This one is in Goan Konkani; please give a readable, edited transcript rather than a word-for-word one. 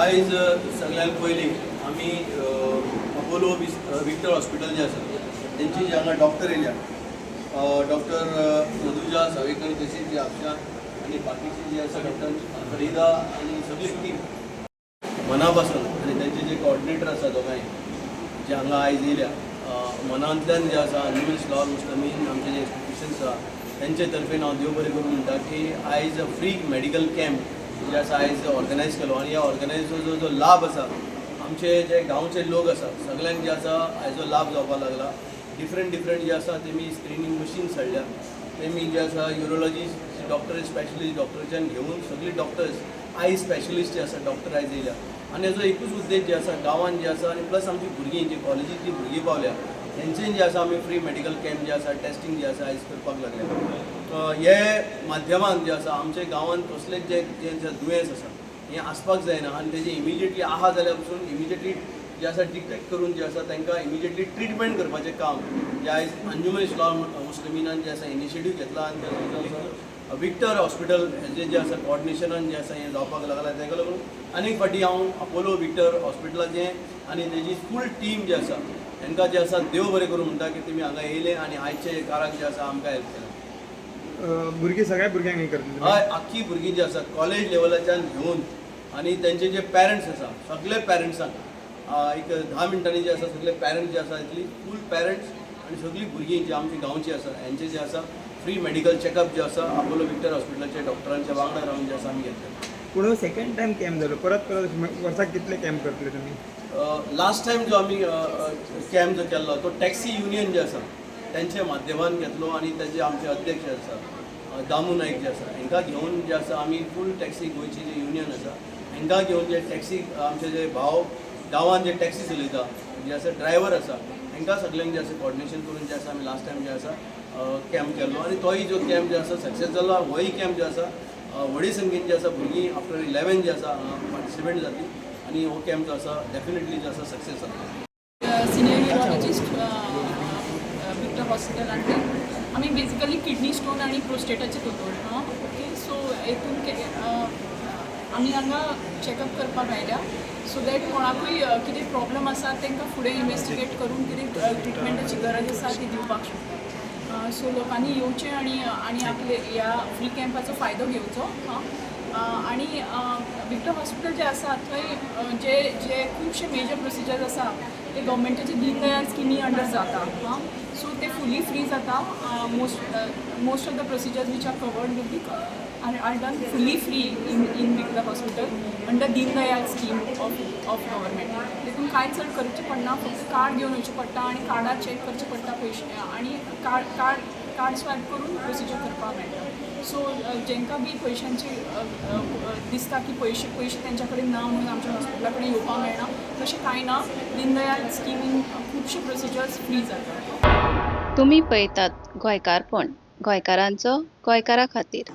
आयज सगळ्यांत पयलीं आमी अपोलो विक्टर हॉस्पिटल जें आसा, तेंची जी हांगा डॉक्टर येयल्या, डॉक्टर मधुजा सावेकर, तशीच जी आमच्या आनी बाकीची जी आसा डॉक्टर फरिदा आनी सगळी टीम मना पासून आनी तेंचे जे कॉर्डिनेटर आसा दोगांय जे हांगा आयज येयल्या, मनांतल्यान जे आसा अंजुमन इस्लाम मुस्लिमीन आमचे जे इन्स्टिट्युशन्स आसा तेंचे तर्फेन हांव देव बरें करूं म्हणटा की आयज फ्री मेडिकल कॅम्प जे आसा आयज ऑर्गनायज केलो आनी ह्या ऑर्गनायजो जो लाभ आसा, आमचे जे गांवचे लोक आसा सगल्यांक जे आसा हाजो लाभ जावपाक लागला. डिफरंट डिफरंट जे आसा तेमी स्क्रिनींग मशीन्स हाडल्या. तेमी जे आसा युरोलॉजी डॉक्टर, स्पेशलिस्ट डॉक्टरच्यान घेवन सगळी डॉक्टर्स, I specialist जे आसा डॉक्टर आयज येयल्या. आनी हेजो एकूच उद्देश जे आसा गांवान जे आसा आनी प्लस आमची भुरगीं जी कॉलेजीची भुरगीं पावल्या तेंचें जे आसा आमी फ्री मेडिकल कॅम्प जे आसा, टेस्टींग जे आसा आयज करपाक लागल्या. हे माध्यमान जे आसा आमच्या गांवांत कसलेच जे जे जे दुयेंस आसा हें आसपाक जायना आनी तेजें इमिजिएटली आहा जाल्यार पसून इमिजिएटली जे आसा डिटेक्ट करून जे आसा तांकां इमिजिएटली ट्रिटमेंट करपाचें काम जे आयज अंजुमन इस्लाम मुस्लिमीनान जे आसा इनिशिएटीव घेतला आनी तेजो जो आसा विक्टर हॉस्पिटल हेजें जें आसा कॉर्डिनेशनान जें आसा हें जावपाक लागलां. ताका लागून आनीक फावटी हांव अपोलो विक्टर हॉस्पिटलाचें आनी तेजी फूल टीम जी आसा तांकां जें आसा देव बरें करूं म्हणटा की तुमी हांगा येयले आनी आयचे काराक जे आसा आमकां हेल्प केलें. भुरगीं, सगळ्या भुरग्यांक हें करतले तुमी? हय, आख्खी भुरगीं जी आसा कॉलेज लेवलाच्यान घेवन आनी तेंचे जे पेरंट्स आसा सगळे पेरंट्सांक एक 10 मिनटांनी जे आसा सगळे पेरंट्स जे आसा इतली फूल पेरंट्स आनी सगळीं भुरगीं जी आमची गांवची आसा हेंचे जे आसा फ्री मेडिकल चॅकअप जे आसा अपोलो विक्टर हॉस्पिटलाचे डॉक्टरांच्या वांगडा रावन जे आसा आमी घेतले. पूण सेकंड टायम कॅम्प जालो. परत परत वर्साक कितले कॅम्प करतले तुमी? लास्ट टायम जो आमी कॅम्प जो केल्लो तो टॅक्सी युनियन जे आसा तेंच्या माध्यमान घेतलो आनी तेजे आमचे अध्यक्ष आसा दामू नायक जे आसा हांकां घेवन जे आसा आमी फूल टॅक्सी गोंयची जे युनियन आसा हांकां घेवन जे टॅक्सी आमचे जे भाव गांवान जे टॅक्सी चलयता जे आसा ड्रायव्हर आसा हांकां सगल्यांक जे आसा कॉर्डिनेशन करून जे आसा आमी लास्ट टायम जे आसा कॅम्प केल्लो आनी तोय जो कॅम्प जे आसा सक्सेस जालो. होय कॅम्प जे आसा व्हडी संख्येन जे आसा भुरगीं आफ्टर 11 जे आसा पार्टिसिपेंट जातली आनी हो कॅम्प जो आसा डेफिनेटली जो आसा सक्सेस जातलो. सिनियर युरोलॉजिस्ट, विक्टर हॉस्पिटलांतल्यान. आमी बेजिकली किडनी स्टोन आनी प्रोस्टेटाचे दोतोर. हां, ओके. सो हेतून आमी हांगा चॅकअप करपाक आयल्या सो that कोणाकूय कितें प्रॉब्लम आसा तांकां फुडें इन्वेस्टिगेट करून कितें ट्रिटमेंटाची गरज आसा ती दिवपाक शकता. सो लोकांनी येवचें आनी आनी आपले ह्या फ्री कॅम्पाचो फायदो घेवचो. हां, आनी विक्टर हॉस्पिटल जे आसा थंय जे जे खुबशे मेजर प्रोसिजर्स आसा ते गव्हर्मेंटाचे दीनदयाल स्किमी अंडर जाता. हां, सो ते फुली फ्री जाता. Most of the procedures which are covered will be are done fully free in Victor Hospital under Deen Dayal scheme of government. देखून कांय चड करचें पडना, फक्त कार्ड घेवन वयचें पडटा आनी कार्डार चॅक करचें पडटा पयशे आनी कार्ड स्वायप करून प्रोसिजर करपाक मेळटा. सो जेंकां बी पयशांची दिसता की पयशे तेंच्या कडेन ना म्हणून आमच्या हॉस्पिटला कडेन येवपाक मेळना, तशें कांय ना. दीनदयाल स्किमीन खुबशे प्रोसिजर्स फ्री जाता. तुमी पळयतात गोंयकारपण, गोंयकारांचो गोंयकारा खातीर.